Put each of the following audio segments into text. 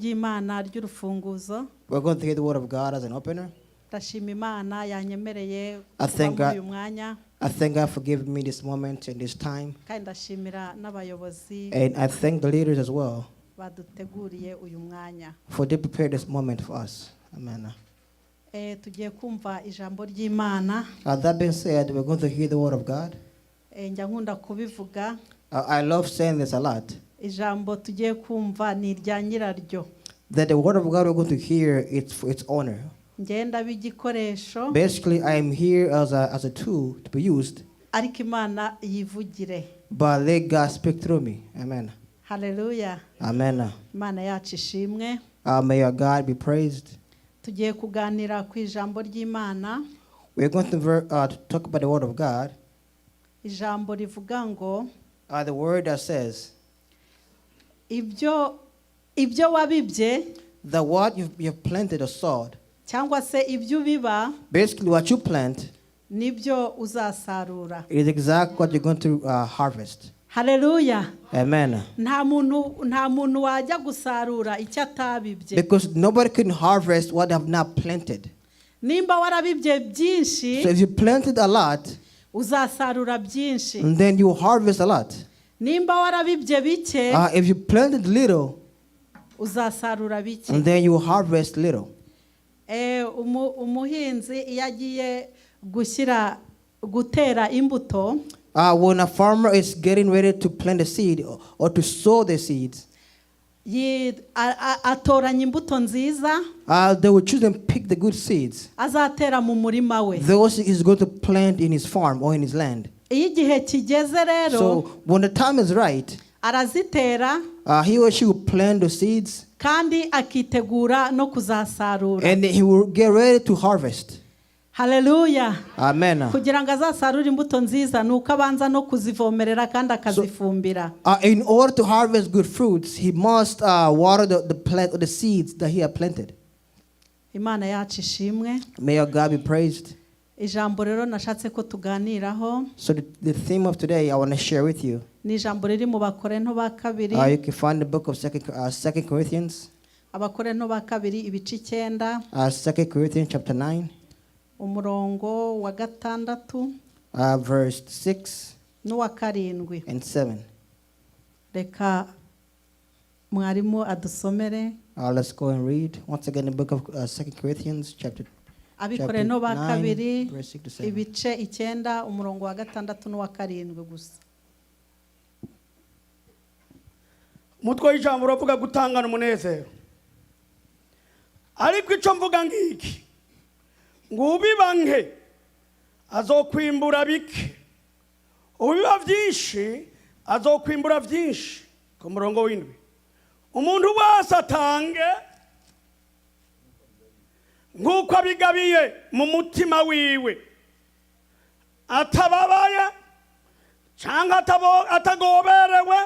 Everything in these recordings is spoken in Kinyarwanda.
Ry'Imana ry'urufunguzo. We're going to hear the word of God as an opener. Ndashima Imana yanyemereye I kuba thank muri God. uyu mwanya. I thank God for giving me this moment and this time. Kandi ndashimira n'abayobozi And I thank the leaders as well baduteguriye uyu mwanya. For they prepared this moment for us. Amen. Tugiye kumva ijambo ry'Imana. That being said, we're going to hear the word of God. Njya nkunda kubivuga. I love saying this a lot, Ijambo tugiye kumva ni irya nyiraryo. that the word of God we're going to hear, it's for its owner. Ngenda b'igikoresho. Basically, I am here as a tool to be used, Ariko Imana yivugire. But let God speak through me. Amen. Haleluya. Amen. Imana yacu ishimwe. May our God be praised. Tugiye kuganira ku ijambo ry'Imana. We're going to talk about the word of God. Ijambo rivuga ngo The word that says ibyo wabibye that what you've planted or sowed, cyangwa se ibyo ubiba basically what you plant, nibyo uzasarura. Is exactly what you're going to harvest. Haleluya. Amen. Nta muntu wajya gusarura icyo atabibye. Because nobody can harvest what they have not planted. Nimba warabibye byinshi, So if you planted a lot, uzasarura byinshi. And then you harvest a lot. Nimba warabibye bike, If you planted little, uzasarura bike. And then you harvest little. Umuhinzi iyo agiye gushyira gutera imbuto, When a farmer is getting ready to plant a seed or to sow the seeds, atoranya imbuto nziza they will choose and pick the good seeds. Azatera mu murima we. Those he's going to plant in his farm or in his land. Iyo igihe kigeze rero, So when the time is right, arazitera he or she will plant the seeds kandi akitegura no kuzasarura. And he will get ready to harvest. Haleluya. Amen. Kugira ngo azasarure imbuto nziza ni uko abanza no kuzivomerera kandi akazifumbira. In order to harvest good fruits, he must water the plant or the seeds that he had planted. Imana yacu ishimwe. May our God be praised. Ijambo rero nashatse ko tuganiraho So the theme of today I want to share with you. Ni ijambo riri mu Bakorento ba kabiri. You can find the book of Second Corinthians, Abakorento ba kabiri ibice 9, Second Corinthians chapter 9, umurongo wa 6 verse 6 n'uwa 7. and 7. Reka mwarimu adusomere. Let's go and read once again the book of Second Corinthians chapter Abakorento ba 9, kabiri verse 6 to 7. ibice 9, umurongo wa 6 n'uwa 7 gusa. Umutwe w'ijambo uravuga gutangana umunezero. Ariko icyo mvuga ngiki, ngo ubiba nke azokwimbura bike, ubiba byinshi azokwimbura byinshi. Ku murongo w'7, umuntu wese atange nk'uko abigabiye mu mutima wiwe, atababaye cyangwa atagoberewe,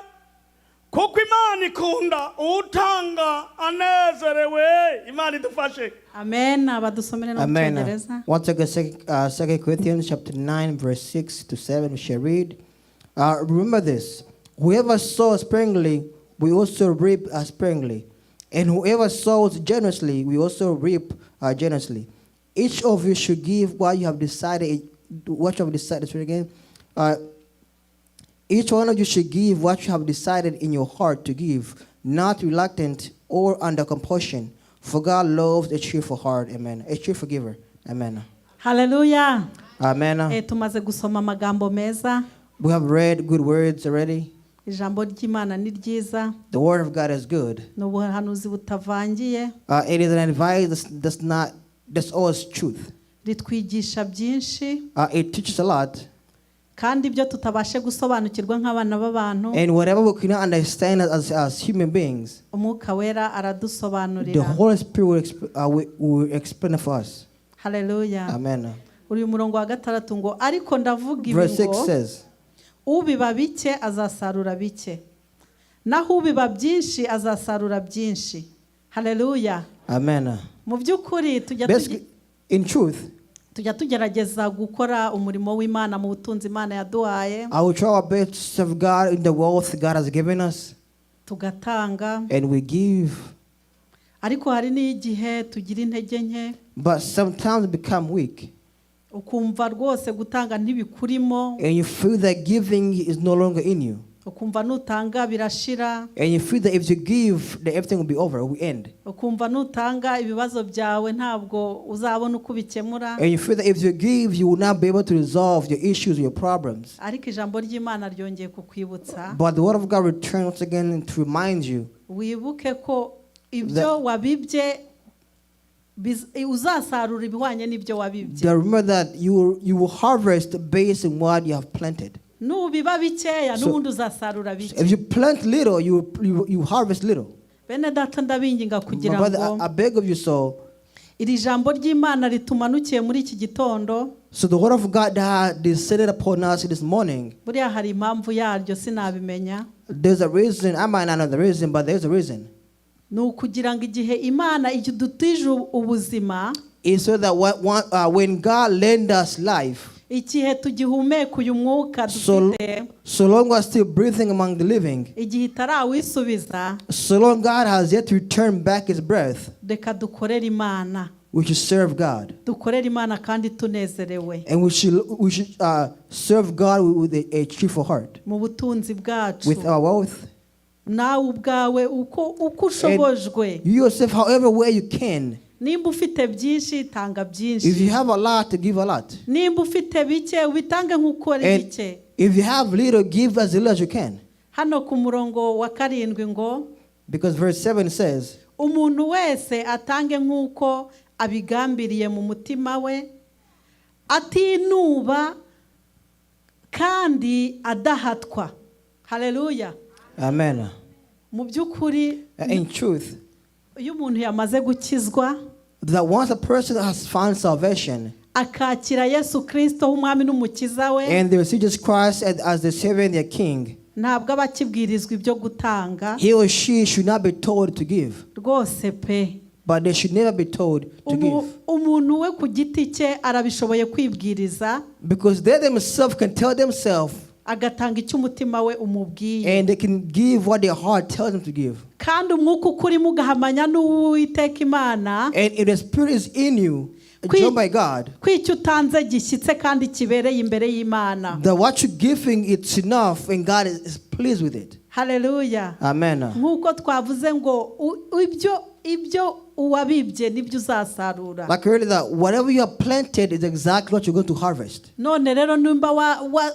kuko Imana ikunda utanga anezerewe. Imana idufashe. Amen. Abadusomere no mu Amen. Cyongereza. Once again, Second Corinthians chapter 9, verse 6 to 7, we shall read. Remember this: whoever sows sparingly, we also reap sparingly. And whoever sows generously, we also reap generously. Each of you should give what you have decided. What you have decided. Sorry again. Each one of you should give what you have decided in your heart to give, not reluctant or under compulsion. For God loves a cheerful heart. Amen. A cheerful giver. Amen. Haleluya. Amen. Tumaze gusoma amagambo meza. We have read good words already. Ijambo ry'Imana ni ryiza. The word of God is good. Ni ubuhanuzi butavangiye. It is an advice that's not, that's always truth. Ritwigisha byinshi. It teaches a lot. Kandi ibyo tutabashe gusobanukirwa nk'abana b'abantu, And whatever we cannot understand as human beings, Umwuka Wera the aradusobanurira. Holy Spirit will explain it for us. Haleluya. Amen. Uyu murongo wa 6 ngo ariko ndavuga ibi Verse 6 ngo says, ubiba bike azasarura bike, naho ubiba byinshi azasarura byinshi. Haleluya. Amen. Mu by'ukuri tujya Basically, in truth, tujya tugerageza gukora umurimo w'Imana mu butunzi Imana yaduhaye. I will try our best to serve God in the wealth God has given us, Tugatanga. And we give. Ariko hari n'igihe tugira intege nke. But sometimes we become weak. Ukumva rwose gutanga ntibikurimo. And you feel that giving is no longer in you. Ukumva nutanga birashira. And you feel that if you give, that everything will be over, will end. Ukumva nutanga ibibazo byawe ntabwo uzabona uko ubikemura. And you feel that if you give, you will not be able to resolve your issues, your problems. Ariko ijambo ry'Imana ryongeye kukwibutsa. But the word of God returns once again to remind you Wibuke ko ibyo wabibye uzasarura ibihwanye n'ibyo wabibye. That remember that you will harvest based on what you have planted. Nubiba bikeya n'ubundi uzasarura bike. If you plant little, you harvest little. Bene data ndabinginga My kugira brother, ngo I beg of you so. Iri jambo ry'Imana ritumanukiye muri iki gitondo. So the word of God that descended upon us this morning, Buriya hari impamvu yaryo sinabimenya. There's a reason. I might not know the reason, but there's a reason. Ni ukugira ngo igihe Imana idutije ubuzima, It's so that when God lend us life, igihe tugihumeka uyu mwuka dufite, so long we're still breathing among the living, igihe itarawisubiza, so long God has yet to return back his breath, reka dukorere Imana. We should serve God. Dukorere Imana kandi tunezerewe. And we should serve God with a cheerful heart, Mu butunzi bwacu. With our wealth. Nawe ubwawe uko ushobojwe. You yourself, however way you can. Nimba ufite byinshi tanga If byinshi. you have a lot, give a lot. Nimba ufite bike ubitange nk'uko ari And bike. if you have little, give as little as you can. Hano ku murongo wa karindwi ngo Because verse 7 says, umuntu wese atange nk'uko abigambiriye mu mutima we atinuba kandi adahatwa. Haleluya. Amen. Mu by'ukuri In truth, iyo umuntu yamaze gukizwa, that once a person has found salvation akakira Yesu Kirisito nk'umwami n'umukiza we, and they receive Jesus Christ as the Savior and their King, ntabwo aba akibwirizwa ibyo gutanga. He or she should not be told to give, Rwose pe. But they should never be told to give. Umuntu we ku giti cye arabishoboye kwibwiriza, Because they themselves can tell themselves agatanga icyo umutima we umubwiye, and they can give what their heart tells them to give. Kandi umwuka ukurimo ugahamanya n'uwiteka Imana And if the Spirit is in you, drawn by God, ko icyo utanze gishyitse kandi kibereye imbere y'Imana. That what you're giving, it's enough and God is pleased with it. Haleluya. Amen. Nk'uko twavuze ngo ibyo uwabibye nibyo uzasarura. Like earlier, that whatever you have planted is exactly what you're going to harvest. None rero nimba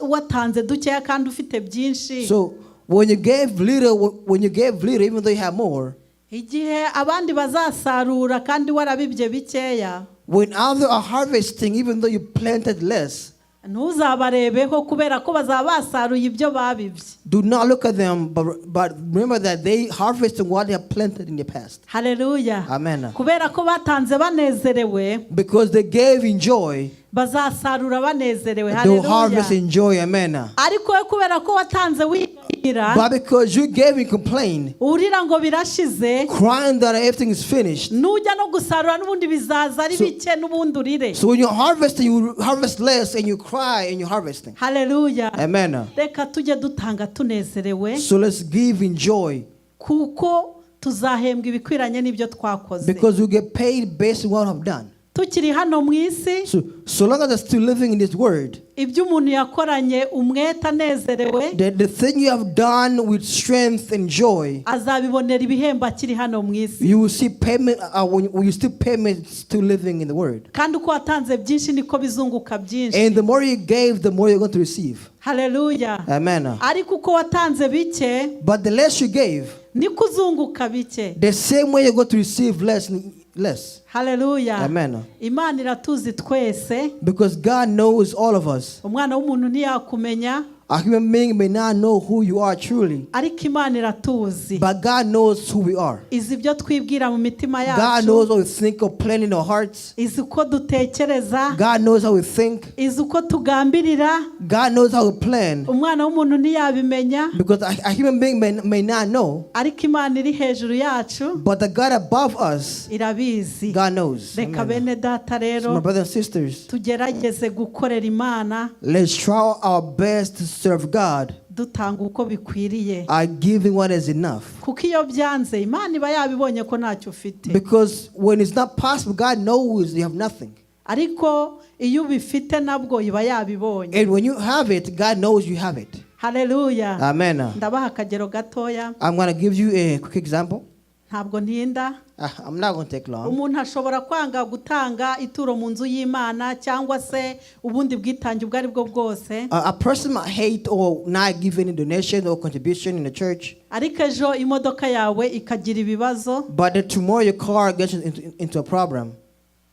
watanze dukeya kandi ufite byinshi, So when you gave little, even though you have more, igihe abandi bazasarura kandi warabibye bikeya, when others are harvesting, even though you planted less, ntuzabarebeho kubera ko bazaba basaruye ibyo babibye. Do not look at them, but remember that they harvested what they have planted in the past. Haleluya. Amen. Kubera ko batanze banezerewe, Because they gave in joy, bazasarura banezerewe. they will harvest Haleluya. in joy. Amen. Ariko we kubera ko watanze wiyira, But because you gave and complained, urira ngo birashize, crying that everything is finished. Nujya no gusarura n'ubundi bizaza ari bike n'ubundi urire. So when you're harvesting, you harvest less and you cry and you're harvesting. Haleluya. Amen. Reka tujye dutanga tunezerewe, So let's give in joy kuko tuzahembwa ibikwiranye n'ibyo twakoze. Because we get paid based on what we have done. Tukiri hano mu isi, So long as you're still living in this world, ibyo umuntu yakoranye umwete anezerewe, the thing you have done with strength and joy, azabibonera ibihembo akiri hano mu isi. You will see payment when you still payment still living in the world. Kandi uko watanze byinshi niko bizunguka byinshi. And the more you gave, the more you're going to receive. Haleluya. Amen. Ariko uko watanze bike, But the less you gave, niko uzunguka bike. The same way you're going to receive less and less. Haleluya. Amen. Imana iratuzi twese. Because God knows all of us. Umwana w'umuntu ntiyakumenya, A human being may not know who you are truly, ariko Imana iratuzi. But God knows who we are. Izi ibyo twibwira mu mitima God yacu. Knows what we think or plan in our hearts. Izi uko dutekereza. God knows how we think. Izi uko tugambirira. God knows how we plan. Umwana w'umuntu ntiyabimenya, Because a human being may not know, ariko Imana iri hejuru yacu but the God above us, irabizi. God knows. Reka Amen. bene data rero So my brothers and sisters, tugerageze gukorera Imana, let's try our best to serve God. Dutanga uko bikwiriye. Are giving what is enough. Kuko iyo byanze, Imana iba yabibonye ko ntacyo ufite. Because when it's not possible, God knows you have nothing. Ariko iyo ubifite nabwo iba yabibonye. And when you have it, God knows you have it. Haleluya. Amen. Ndabaha akagero gatoya. I'm going to give you a quick example. Ntabwo ntinda. I'm not going to take long. Umuntu ashobora kwanga gutanga ituro mu nzu y'Imana cyangwa se ubundi bwitange ubwo ari bwo bwose. A person might hate or not give any donation or contribution in the church, Ariko ejo imodoka yawe ikagira ibibazo, but then tomorrow your car gets into a problem.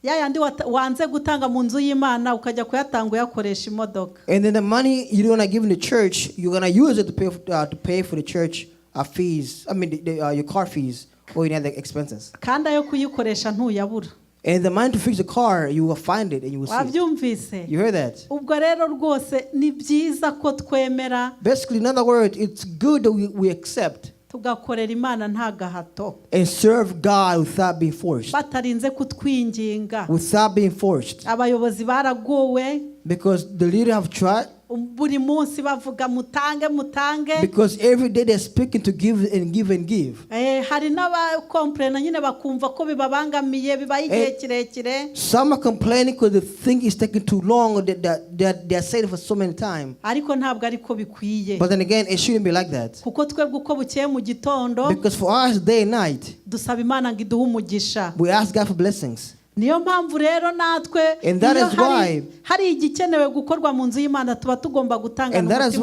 Ya yandi wanze gutanga mu nzu y'Imana ukajya kuyatanga uyakoresha imodoka. And then the money you don't want to give in the church, you're going to use it to pay for the church fees, I mean, your car fees or any other expenses. Kandi ayo kuyikoresha ntuyabura. And the money to fix the car, you will find it and you will see it. Wabyumvise? You hear that? Ubwo rero rwose ni byiza ko twemera, Basically, in other words, it's good that we accept tugakorera Imana nta gahato, and serve God without being forced. Batarinze kutwinginga. Without being forced. Abayobozi baragowe. Because the leader have tried, Buri munsi bavuga mutange, mutange. because every day they're speaking to give and give and give. Eh, hari n'abakomplena nyine bakumva ko bibabangamiye bibaye igihe Eh. kirekire. Some are complaining because the thing is taking too long, that they're saying it for so many times. Ariko ntabwo ariko bikwiye. But then again, it shouldn't be like that. Kuko twebwe uko bukeye mu gitondo, Because for us, day and night, dusaba Imana ngo iduhe umugisha. we ask God for blessings. Niyo mpamvu rero natwe And that iyo is hari, why- hari igikenewe gukorwa mu nzu y'Imana, tuba tugomba gutanga And that is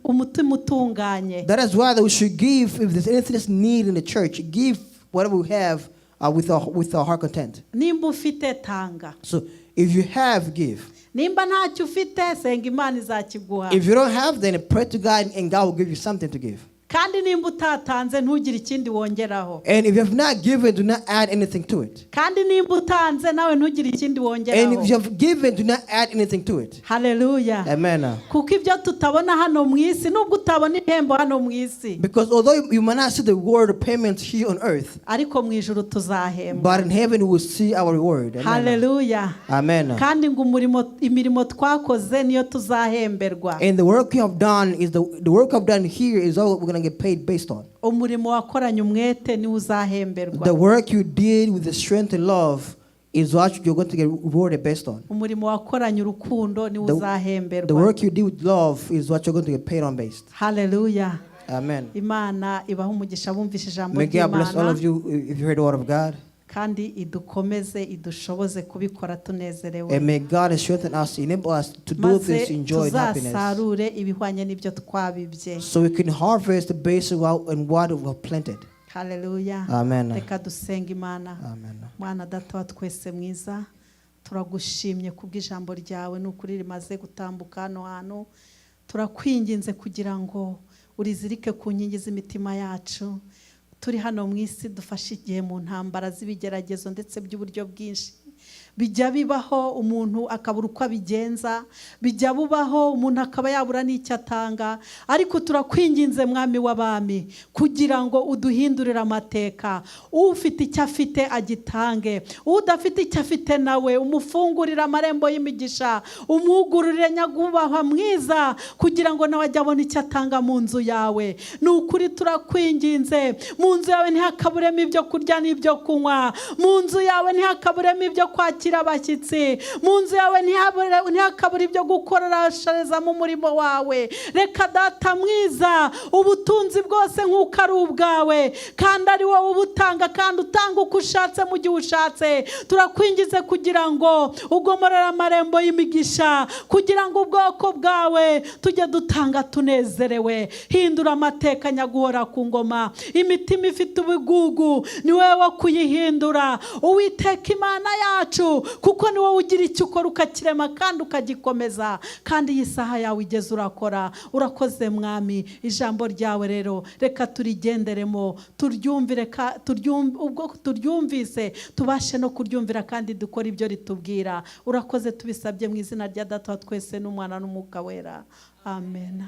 umutima utunganye. That is why that we should give. If there's anything that's needed in the church, give whatever we have with our heart content. Nimba ufite, tanga. So if you have, give. Nimba ntacyo ufite, senga, Imana izakiguha. If you don't have, then pray to God and God will give you something to give. Kandi nimba utatanze, ntugire ikindi wongeraho. And if you have not given, do not add anything to it. Kandi nimba utanze nawe, ntugire ikindi And wongeraho. if you have given, do not add anything to it. Haleluya. Amen. Kuko ibyo tutabona hano mu isi, nubwo utabona ibihembo hano mu isi, Because although you might not see the reward of payments here on earth, ariko mu ijuru tuzahembwa. but in heaven we will see our reward. Amen. Haleluya. Amen. Kandi ngo umurimo imirimo twakoze niyo tuzahemberwa. And the work you have done is the work I've done here is all we're gonna get paid based on. Umurimo wakoranye umwete niwo uzahemberwa. The work you did with the strength and love is what you're going to get rewarded based on. Umurimo wakoranye urukundo niwo The uzahemberwa. Work you did with love is what you're going to get paid on based. Haleluya. Amen. Imana ibaha umugisha bumvise ijambo May God bless all ry'Imana, of you if you heard the word of God. kandi idukomeze, idushoboze kubikora tunezerewe, And may God strengthen us, enable us to do maze this in joy and happiness. tuzasarure ibihwanye n'ibyo twabibye. So we can harvest based on what we have planted. Haleluya. Amen. Reka dusenga Imana. Amen. Mwana Data wa twese mwiza, turagushimye kubw'ijambo ryawe. Ni ukuri rimaze gutambuka hano hantu. Turakwinginze kugira ngo urizirike ku nkingi z'imitima yacu. Turi hano mu isi, dufashe igihe mu ntambara z'ibigeragezo ndetse by'uburyo bwinshi. Bijya bibaho umuntu akabura uko abigenza, bijya bubaho umuntu akaba yabura n'icyo atanga. Ariko turakwinginze, Mwami w'abami, kugira ngo uduhindurire amateka. Ufite icyo afite agitange, udafite icyo afite nawe umufungurire amarembo y'imigisha, umwugururire, nyagubahwa mwiza, kugira ngo nawe ajye abona icyo atanga mu nzu yawe. Ni ukuri turakwinginze, mu nzu yawe ntihakaburemo ibyo kurya n'ibyo kunywa, mu nzu yawe ntihakaburemo ibyo kwakira abashyitsi, mu nzu yawe ntihakabure ibyo gukoreramo umurimo wawe. Reka Data mwiza, ubutunzi bwose nk'uko ari ubwawe kandi ari wowe ubutanga, kandi utanga uko ushatse mu gihe ushatse, turakwingize kugira ngo ugomorere amarembo y'imigisha, kugira ngo ubwoko bwawe tujye dutanga tunezerewe. Hindura amateka, nyaguhora ku ngoma. Imitima ifite ubugugu ni wowe wo kuyihindura, Uwiteka Imana yacu, kuko ni wowe ugira icyo ukora ukakirema kandi ukagikomeza, kandi iyi saha yawe igeze urakora. Urakoze, Mwami. Ijambo ryawe rero reka turigenderemo, turyumvire, ubwo turyumvise tubashe no kuryumvira kandi dukore ibyo ritubwira. Urakoze. Tubisabye mu izina rya Data wa twese n'Umwana n'Umwuka Wera, amen.